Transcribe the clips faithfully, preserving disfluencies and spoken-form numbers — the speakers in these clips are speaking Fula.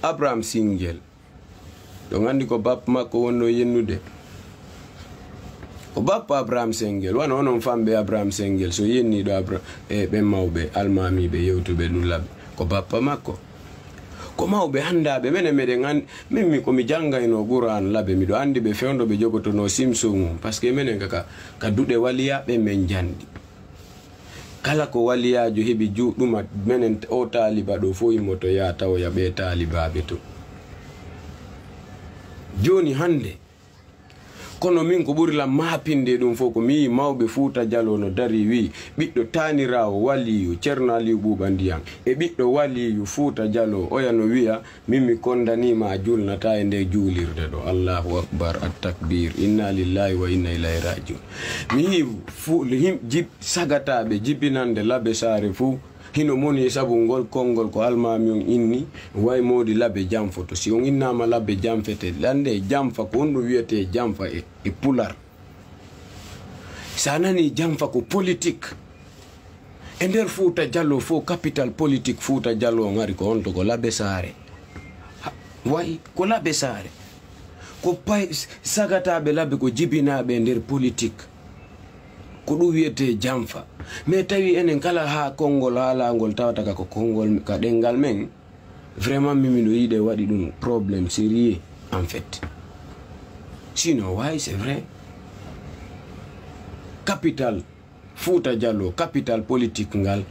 Abraham Singel. Ɗon anndi ko bappa makko wonno yennude. Ko bappa Abraham Sengel, wano onon famɓe Abraham Sengel, so yenniiɗo Abra-, e ɓen mawɓe almaamiiɓe yewtuɓe ɗum laɓe, ko bappa makko. Ko mawɓe anndaaɓe, menen meɗen anndi, min mi, ko mi janngayno Qur'an laɓe, miɗo anndi ɓe fewndo ɓe jogotono simso ngun, parce que menen ka, ka, ka duɗe waliya ɓen men janndi. Kala ko waliyaajo heɓi juuɗuma, menen o taaliba ɗo fof immoto yaa tawoya ɓe taalibaaɓe to. Jooni hannde, kono min ko ɓuri lan maapinde e ɗum fof ko mi yii mawɓe Fuuta Jaloo no darii wi'i, ɓiɗɗo taaniraawo waliyu Ceerno Aliyu Ɓuuɓa Ndiyan e ɓiɗɗo waliyu Fuuta Jaloo oya no wi'a, min mi kondanii ma a juulnataa e nde juulirde ɗo. Allahu akbar, at takbir, inna lillahi wa inna ilayhi rajiun. Mi yii fu-, him-, jib-, sagataaɓe jibinande Labe Saare fuu, hino moni e sabu ngol konngol ko almaami on inni, way moodi Labe janfoto. Si on innaama Labe janfete, lande janfa ko honɗum wiyetee janfa e, e pular. Sa nanii janfa ko politik. E nder Fuuta Jaloo fof, capital politik Fuuta Jaloo on ari ko honto? Ko Labe Saare. Ha, wayi ko Labe Saare. Ko pay-, sagataaɓe Labe ko jibinaaɓe e nder politik. Ko ɗum wiyetee janfa. Mais tawi enen kala haa konngol haalangol tawata ka ko konngol ka ɗenngal men, vraiment min miɗo yiɗe waɗi ɗum problème sérieux en fait. Sinon, wayi, c'est vrai. Capital Fuuta Jaloo, capital politik ngal,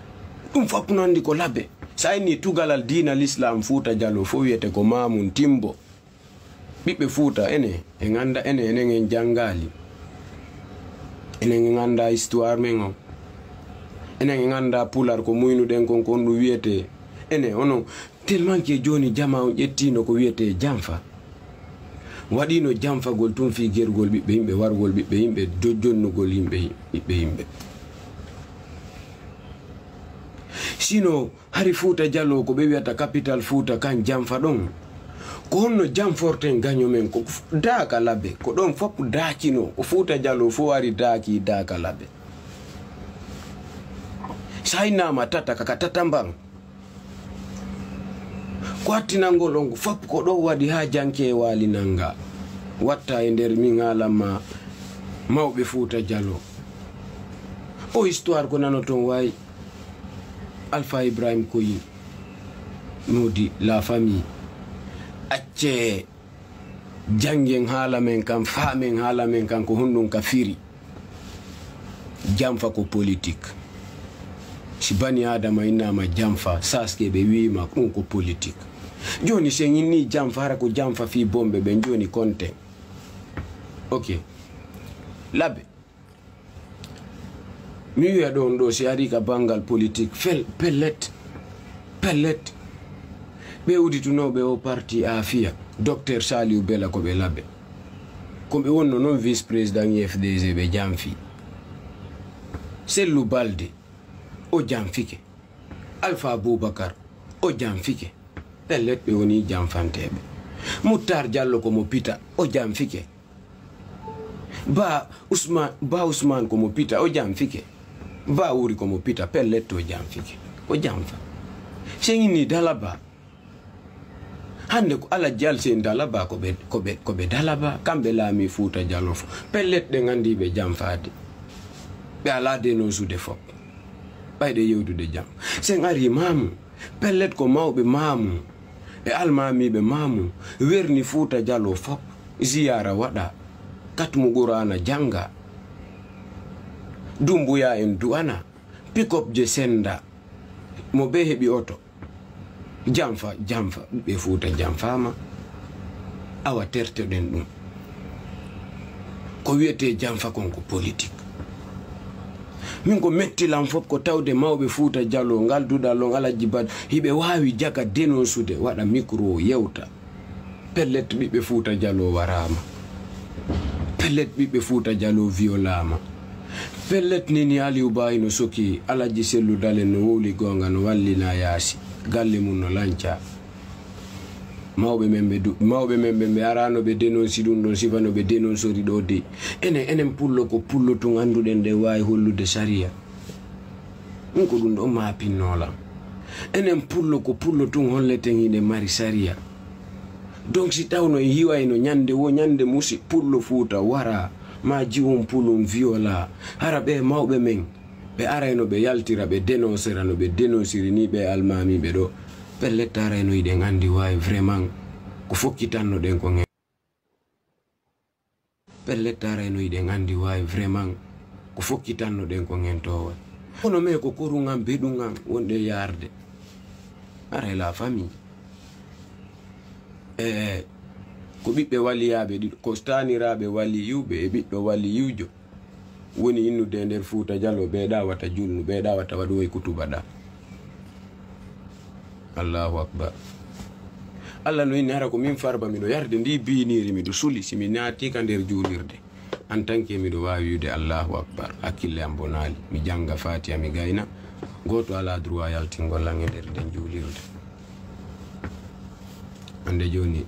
ɗum fof no anndi ko Labe. Sa inni tugalal diina l'islam Fuuta Jaloo fof wiyete ko Maamun Timbo. Ɓiɓɓe Fuuta, enen, en annda, enen, enen en janngaali. Enen en annda histoire men on. Enen en annda pular ko muynuɗen kon, ko honɗum wiyetee. Enen, onon, tellement que jooni jamaa on ƴettiino ko wiyetee janfa. Waɗiino janfagol tun fii gergol ɓiɓɓe yimɓe, wargol ɓiɓɓe yimɓe, jojjonnugol yimɓe, ɓiɓɓe yimɓe. Sinon, hari Fuuta Jaloo ko ɓe wiyata capital Fuuta kan janfa ɗon. Ko honno janforten gaño men? Ko f-, daaka Labe, ko ɗon fof daakino, ko Fuuta Jaloo fof ari daaki daaka Labe. Sa innaama tata ka, ka tata mban. Ko attinangol on fof ko ɗo waɗi haa janke e waali nanga. Watta e nder min haalan ma mawɓe Fuuta Jaloo. O histoire ko nanoton wayi Alpha Ibrahim Koyi, Modi, la famille. Accee janngen haala men kan, faamen haala men kan, ko honɗum ka firi. Janfa ko politik. Si bani Aadama innaama janfa, saske ɓe wi'ima ɗum ko politik. Jooni si en inni janfa, hara ko janfa fii bombe ɓen jooni konten. Ok. Labe. Mi wi'a ɗon ɗo, si ari ka banngal politik, fel-, pellet, pellet. Ɓe uditunooɓe o parti Aafiya, Docteur Saliou Bela ko ɓe Labe. Ko ɓe wonno non vice président U F D G, ɓe janfi. Sellu Balde, o janfike. Alpha Boubacar, o janfike. Pellet ɓe woni janfanteeɓe. Muttar Jallo ko mo pita, o janfike. Ba Usman, Ba Usman ko mo pita, o janfike. Ba Wuri ko mo pita, pellet o janfike. O janfa. Sengini Dalaba. Hannde ko Alajji Alseni Dalaba ko ɓe, ko ɓe, ko ɓe Dalaba, kamɓe laami Fuuta Jaloo fof. Pellet ɗe nganndi ɓe janfaade. Ɓe alaa denosude fof. Ɓayde yewtude jam. Sen ari Maamu. Pellet ko mawɓe Maamu e almaamiiɓe Maamu werni Fuuta Jaloo fof, ziyaara waɗa, katmu Quraana jannga, Dumbuya en du'ana, pikopje sennda, mo bee heɓi oto, janfa, janfa, ɓe Fuuta janfaama. Awa tertoɗen ɗum. Ko wiyetee janfa kon ko politik. Min ko metti lan fof ko tawde mawɓe Fuuta Jaloo, ngal duɗal on Alajji Bad, hiɓe waawi jaga denonsude, waɗa micro, yewta. Pellet ɓiɓɓe Fuuta Jaloo waraama. Pellet ɓiɓɓe Fuuta Jaloo violaama. Pellet nini Aliou Ba hino soki Alajji Sellu Dalen no wowli goonga no wallina yaasi. Galle mum no lanca. Mawɓe men ɓe du-, mawɓe men ɓe, ɓe araano ɓe denonsi ɗum ɗon sifa no ɓe denonsori ɗo de. Enen, enen pullo ko pullo tun annduɗen ɗe waawi hollude sariya. Ɗum ko ɗum ɗon maapinnoo lan. Enen pullo ko pullo tun holleten hiɗe mari sariya. Donc, si tawno en hiwayno ñande wo ñande musi-, pullo Fuuta wara, ma jiwum pulum viola, hara ɓe mawɓe men, ɓe arayno ɓe yaltira, ɓe dénoncera no ɓe dénonciri ni ɓe almaamiiɓe ɗo, pellet arayno hiɗen anndi waawi vraiment ko fokkitanno ɗen ko ngen. Pellet arayno hiɗen anndi waawi vraiment ko fokkitanno ɗen ko ngen toowa. Kono mais ko koru ngan, beɗu ngan wonɗe yarde. Aray la famille. E ko ɓiɓɓe waliyaaɓe ɗiɗo, ko taaniraaɓe waliyuɓe e ɓiɗɗo waliyujo woni innude e nder Fuuta Jalo, ɓe ɗawata julnu, ɓe ɗawata waɗu way kutuba ɗa. Allahu Akbar. Allah no inni hara ko min Farba miɗo yarde ndi biiniiri, miɗo suli, si mi naati ka nder juulirde. En tant que miɗo waawi wi'ude Allahu Akbar, hakkille am bonaali. Mi jannga Fatiha, mi gayna. Gooto alaa droit yaltingol lan e nder nden juulirde. Hannde jooni,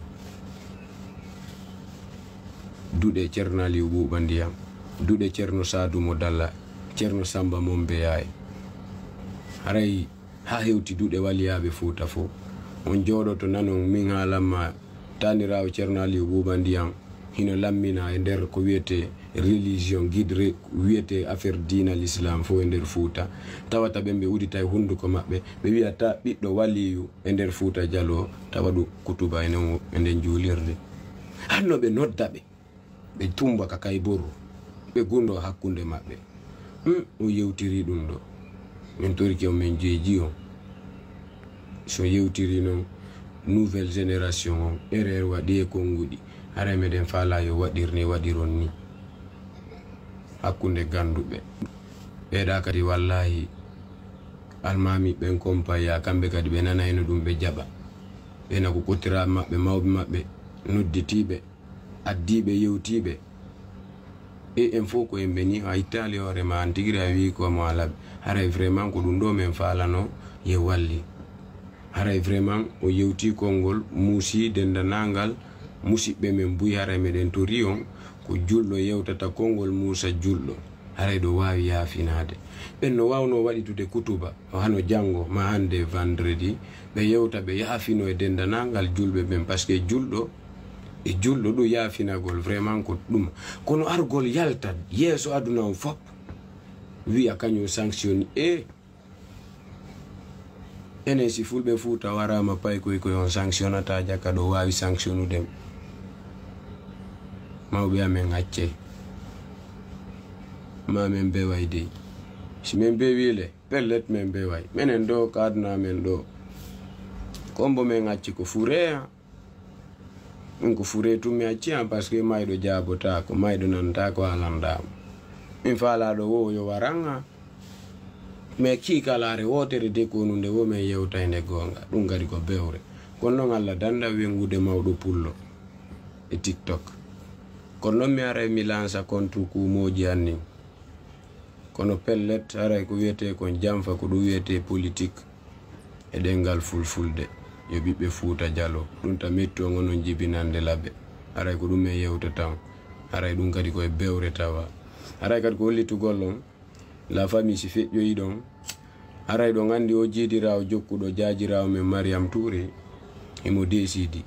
duɗe Ceerno Aliyu Ɓuuɓa Ndiyam, duɗe Ceerno Saadu Mo Dalla, Ceerno Samba Mombe Yaay. Haray haa hewti duɗe waliyaaɓe Fuuta fof. On jooɗoto nanon min haalanma taaniraawo Ceerno Aliyu Ɓuuɓa Ndiyam hino lammina e nder ko wiyetee religion, guide re-, wiyetee affaire diina l'islam fof e nder Fuuta. Tawata ɓen ɓe uditay hunnduko maɓɓe, ɓe wi'ata ɓiɗɗo waliyu e nder Fuuta Jalo, tawa ɗum kutuba e nden, e nden juulirde. Hanno ɓe nodda ɓe. Ɓe tumba ka Kayboru, ɓe gundo hakkunde maɓɓe. Hmm, o yewtiri ɗum ɗo. Min torike on, min jeeji on. So yewtiri noon, nouvelle génération on, erreur waɗi e konnguɗi. Haray meɗen faala yo waɗir ni, waɗiron ni. Hakkunde gannduɓe. Ɓeeɗa kadi wallaahi, almaami ɓen kompaya, kamɓe kadi ɓe nanayno ɗum, ɓe jaɓa. Ɓe na ko kottiraaɓe maɓɓe, mawɓe maɓɓe, nodditiiɓe. Addiiɓe yewtiiɓe e en fof ko en ɓe nii, a ittaali hoore ma, an tigi a wii ko mo alaɓe. Haray vraiment ko ɗum ɗo men faalano ye walli. Haray vraiment o yewtii konngol, muusii denndanangal musiɓɓe men buy. Haray meɗen torii on, ko julɗo yewtata konngol muusa julɗo. Haray ɗo waawi yaafinaade. Ɓen no waawnoo waɗitude kutuba, o hano janngo, ma hannde vendredi, ɓe yewta, ɓe yaafino e denndanangal julɓe ɓen, parce que julɗo e julɗo ɗum yaafinagol, vraiment ko ɗum. Kono argol yalta yeeso aduna on fop, wi'a kañum sanctionné. E enen si Fulɓe Fuuta waraama paykoy, koy on sanctionnata jaka ɗo waawi sanctionnude. Mawɓe amen accee. Ma men beway dey. Si men bewii le, pellet men beway. Menen ɗo, ko aduna amen ɗo. Ko mbo men acci ko furee, ha? Min ko furee tun mi acci, ha, parce que mayɗo jaabotaako, mayɗo nantaako haalanɗaa mo. Min faalaaɗo wo yo waran, ha. Mais kiikalaare wootere de ko nunde wo men yewtay nde goonga. Ɗum kadi ko bewre. Kono noon Allah danda wengude mawɗo pullo e TikTok. Kono noon mi aray mi lansa contre kuumooji an nin. Kono pellet, haray ko wiyetee kon janfa, ko ɗum wiyetee politik e ɗemngal fulfulde. Yo ɓiɓɓe Fuuta Jalo, ɗum ta mettu on onon jibinande laɓe. Haray ko ɗum en yewtata on. Haray ɗum kadi ko e bewre tawa. Haray kadi ko hollitugol on, la famille si feƴƴoyi ɗon. Haray ɗon anndi o jiidiraawo jokkuɗo jaajiraawo men Mariam Touré, himo deesidi.